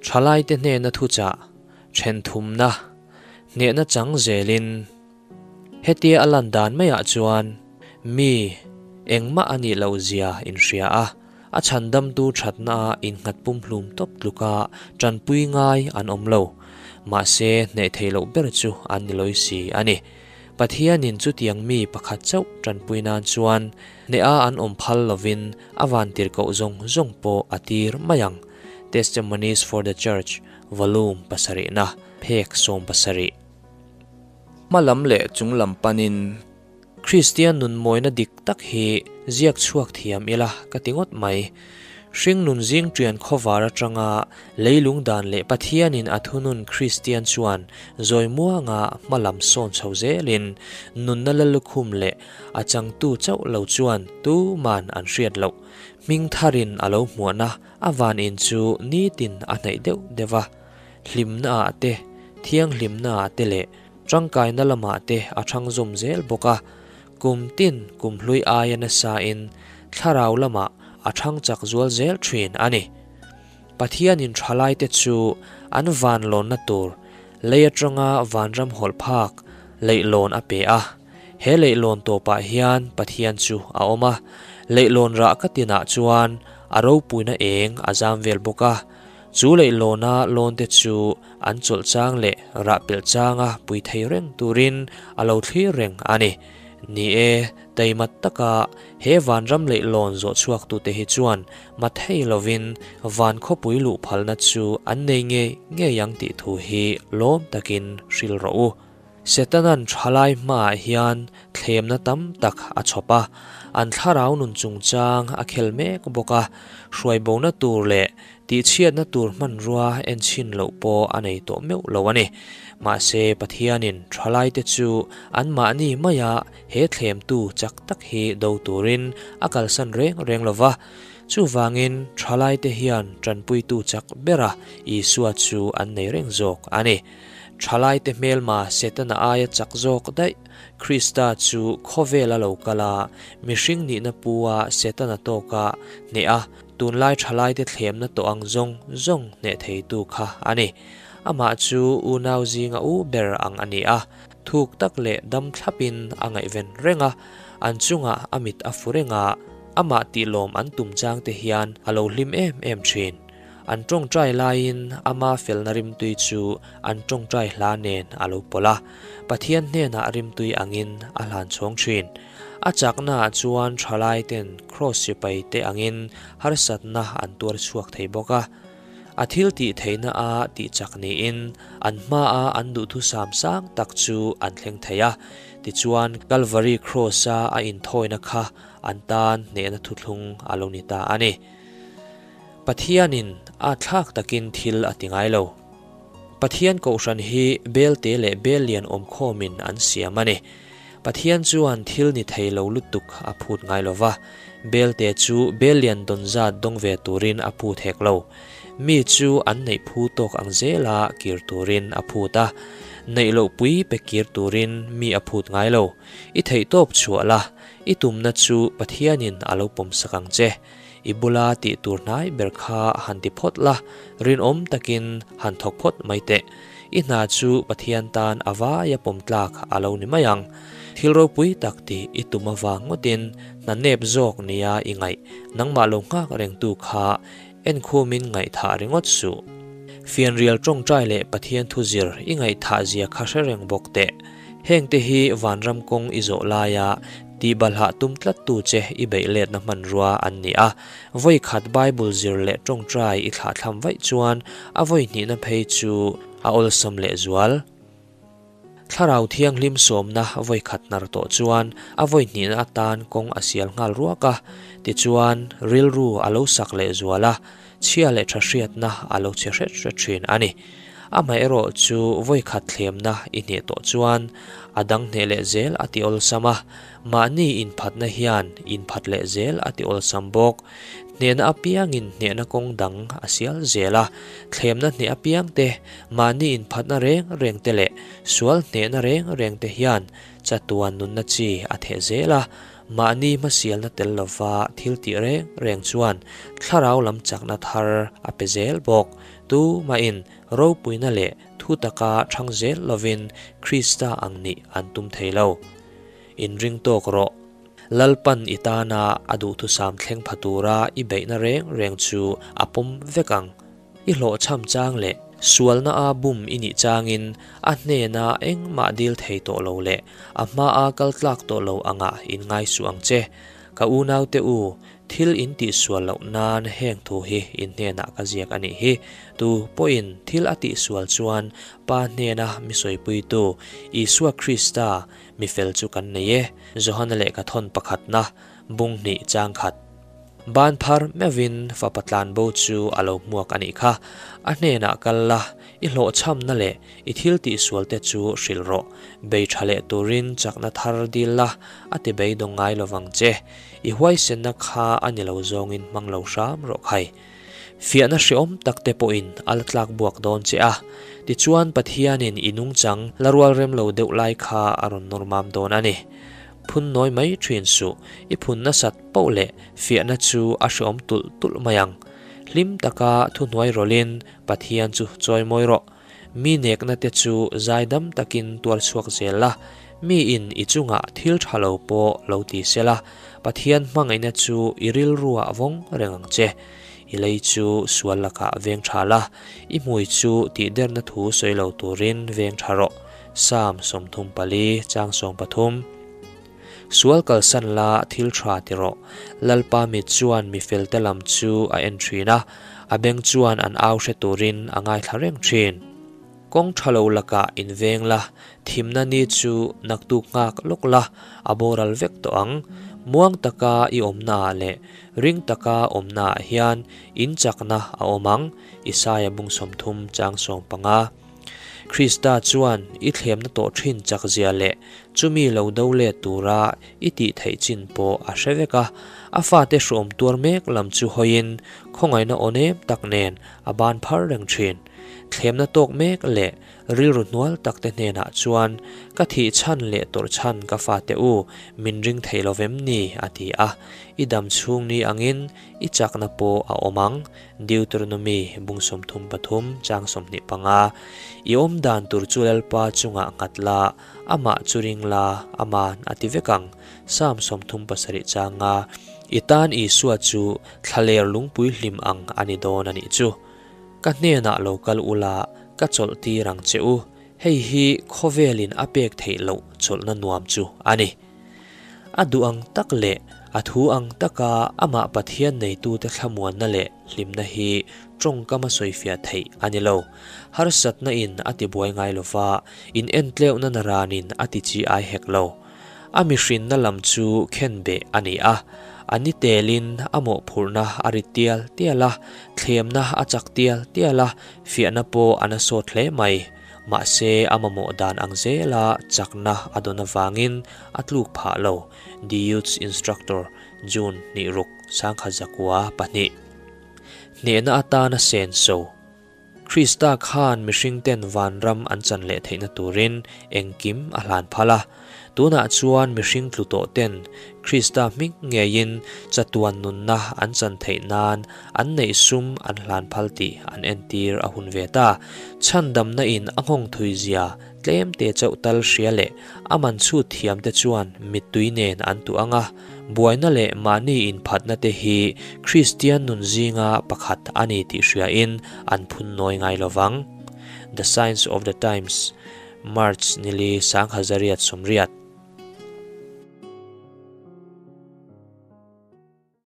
Thalaite hnena thuchah then thumna hnehna chang zelin hetia a lan dan maiah chuan mi engmah a nih loh zia inhria a, a chhandamtu thatna innghat pumhlum tawp tluka tanpui ngai an awm lo. Mahse hneh theih loh ber chu an ni lawi si a ni. Pathianin chutiang mi pakhat chauh tanpui nan chuan hneha an awm phal lovin a vantir koh zawng zawng pawh a tir mai ang. Testimonies for the Church, Volume pasarihna, phek 70. Hmalam leh chunglam panin. Kristian nun mawina dik tak hi ziak chhuak thiam ila ka ti ngawt mai. Hring nun zing ṭian khawvar aṭanga leilung dan leh Pathianin a thunun Kristian chuan zawi muanga hmalam sawn chho zelin nunna la lukhum leh a changtu chauh lo chuan tuman an hriat loh. Hming tharin a lo hmuahna a van in chu nitin a hnaih deuh deuh a, hlimna ah te, thianghlimna ah te leh tangkaina lamah te a thang zawm zel bawk a, kum tin kum hlui aia nasa in thlarau lamah a thang chak zual zel thin a ni. Pathianin thalaite chu an van lawnna tur lei atanga vanram hawlh phak leihlawn a pe a, he leihlawn tawpah hian Pathian chu a awm a, leihlawn rah ka tinah chuan a ropuina eng a zam vel bawk a, chu leihlawna lawnte chu an chawlh chang leh rah pelh changa pui thei reng turin a lo thlir reng a ni. Ni e, taimat taka he vanram leihlawn zawh chhuaktute hi chuan mathei lovin van khawpui luh phalna chu an nei ngei ngei ang tih thu hi lawm takin hrilh rawh u. Setanan thalai hmaah hian thlemna tam tak a chhawp a, an thlarau nun chungchang a khel mek bawk a, hruaibona tur leh tihchhiatna tur hmanrua enchhin loh pawh a nei tawh meuh lo a ni. Mahse Pathianin thalaite chu anmahni maia he thlemtu chak tak hi do turin a kalsan reng reng lo va, chuvangin thalaite hian tanpuitu chak bera Isua chu an nei reng zawk a ni. Thalaite hmelma Setana aia chak zawk daih Krista chu khawvel a lo kal a, mihring nihna pu a Setana tawka hneh a, tunlai thalaite thlemna tawh ang zawng zawng hneh theitu kha a ni. Amah chu unau zinga u ber ang a ni a, thuk tak leh dam thlapin a ngaihven reng a, an chungah a mit a fu reng a, amah tihlawm an tum changte hian a lo hlim em em thin. An tawngtai laiin ama felna rimtui chu an tawngtai hla nen a lo pawlh a, Pathian hnenah rimtui angin a hlan chhawng thin. A chaknaah chuan thalaiten kraws sipai te angin harsatna an tuar chhuak thei bawk a. A thil tih theihna a tih chak niin an hmaa an duhthusam sang tak chu an thleng thei a. Tichuan, Kalvari kraws-a a inthawina kha an tan hnehna thuthlung a lo ni ta a ni. Pathianin a thlak takin thil a ti ngai lo. Pathian kohhran hi belte leh bel lian awmkhawmin an siam a ni. Pathian chuan thil ni thei lo lutuk a phut ngai lo va, belte chu bel lian dawn zat dawng ve turin a phut hek lo. Mi chu an neih phu tawk ang zela kir turin a phut a, neih loh pui pe kir turin mi a phut ngai lo. I theihtawp chhuah la, i tumna chu Pathianin a lo pawmsak ang che. I bula tih tur hnai ber kha han ti phawt la, rinawm takin han thawk phawt mai teh. I hna chu Pathian tan a vaia pawm tlak a lo ni mai ang. Thil ropui tak tih i tum avang ngawtin hna nep zawk nia i ngaih nangmah lo nghak rengtu kha enkhumin ngaihthah ringawt suh. Fianrial tawngtai leh Pathian thu zir i ngaihthah zia kha hre reng bawk teh. Hengte hi vanram kawng i zawh laia tihbalhah tum tlattu che i beih letna hmanrua an ni a. Vawi khat Bible zir leh tawngtai i thlahthlam vaih chuan a vawi hnihna phei chu a awlsam lehzual. Thlarau thianghlim sawmna vawi khat hnar tawh chuan a vawi hnihna atan kawng a sial nghal ruak a, tichuan rilru a lo sak lehzual a, chhia leh tha hriatna a lo chhe hret hret thin a ni. Amaherawh chu vawi khat thlemna i hneh tawh chuan a dang hneh leh zel a ti awlsam a, mahni inphatna hian inphat leh zel a ti awlsam bawk. Hnehna apiangin hnehna kawng dang a sial zel a, thlemna hneh apiang te, mahni inphatna reng reng te leh sual hnehna reng reng te hian chatuan nunna chi a theh zel a. Mahni hmasialna tel lova thil tih reng reng chuan thlarau lam chakna thar a pe zel bawk. Tu mahin ropuina leh thu taka chhang zel lovin Krista ang nih an tum thei lo. Inring tawk rawh. Lalpan i tana a duhthusam thleng pha tura i beihna reng reng chu a pawm vek ang. I hlawhchham chang leh sualna a bum i nih changin a hnena engmah dil thei tawh lo leh a hmaa kal tlak tawh lo angah in ngai suh ang che. Ka unaute u, thil in tih sual loh nan heng thu hi in hnenah ka ziak a nih hi. Tu pawhin thil a tih sual chuan Pa hnena mi sawipuitu Isua Krista mi fel chu kan nei e, Johana lehkha thawn pakhatna bung hnih chang khat. Ban phar meuhin fapa tlanbo chu a lo hmuak a nih kha. A hnenah kal la, i hlawhchhamna leh i thil tihsualte chu hrilh rawh. Bei tha leh turin chakna thar dil la, a ti beidawng ngai lovang che. I huaisenna kha a ni lo zawngin hmang lo hram rawh khai. Fiahna hreawm tak te pawhin a la tlak buak dawn che a. Tichuan Pathianin i nungchang la rual rem lo deuh lai kha a rawn nawr mam dawn a ni. Phun nawi mai thin suh, i phun nasat poh leh fiahna chu a hreawm tulh tulh mai ang. Hlim taka thuhnuai rawlhin Pathian chu chawi mawi rawh. Mi nekna te chu zaidam takin tuar chhuak zel la, miin i chungah thil tha lo pawh lo ti se la, Pathian hmangaihna chu i rilruah vawng reng ang che. I lei chu sual lakah veng tha la, i hmui chu tihderna thu sawi lo turin veng tha rawh. Psalm 34 chang 13. Sual kalsan la thil tha ti rawh. Lalpa mit chuan mi felte lam chu a en thin a, a beng chuan an au hre turin a ngaithla reng thin. Kawng tha lo lakah inveng la, thimna ni chu naktuk nghak lawk la, a boral vek tawh ang. Muang taka i awmnaah leh ring taka awmnaah hian in chakna a awm ang, Isaia bung 30 chang 15. Krista chuan i thlemna tawh thin chakzia leh chumi lo do let tura i tih theih chin pawh a hre vek a. A fate hruam tuar mek lam chu hawiin khawngaihna aw nem tak nen a ban phar reng thin. Thlemna tawk mek leh rilru hnual tak te hnenah chuan, Ka thih chhan leh tawrh chhan ka fate u, min ring thei lo vem ni? a ti a. I dam chhung ni angin i chakna pawh a awm ang. Deuteronomy bung 33 chang 25, I awm dan tur chu Lalpa chungah nghat la, amah chu ring la, aman a ti vek ang, Psalm 37 chang nga, I tan Isua chu thlaler lungpui hlim ang a ni dawn a nih chu. Ka hnenah lo kal ula, ka chawlh tir ang che u, hei hi khawvelin a pek theih loh chawlhna nuam chu a ni. A duh ang tak leh a thu ang taka amah Pathian neitute thlamuanna leh hlimna hi tawngkam a sawifiah theih a ni lo. Harsatna in a tibuai ngai lova, in entleuhna naranin a ti chi ai hek lo. A mihrinna lam chu khenbeh a ni a, a ni telin a mawhphurhna a rit tial tial a, thlemna a chak tial tial a, fiahna pawh a na sawt hle mai. Mahse, a mamawh dan ang zela chakna a dawn avangin a tluk phah lo, The Youth's Instructor, June hnih ruk, sangkhat zakua pahnih. Hnehna atana senso. Krista khan mihringten vanram an chan leh theihna turin engkim a hlan phal a. Tunah chuan mihring tlu tawh ten Krista hming ngeiin chatuan nunna an chan theih nan an neih sum an hlan phal tih an entir a hun ve ta. Chhandamna in a nghawng thui zia tlem te chauh tal hria leh a man chhut thiam te chuan mittui nen an tuh ang a, buaina leh mahni inphatna te hi Kristian nun zinga pakhat a ni tih hria in an phun nawi ngai lovang. The Signs of the Times, March nili 1028.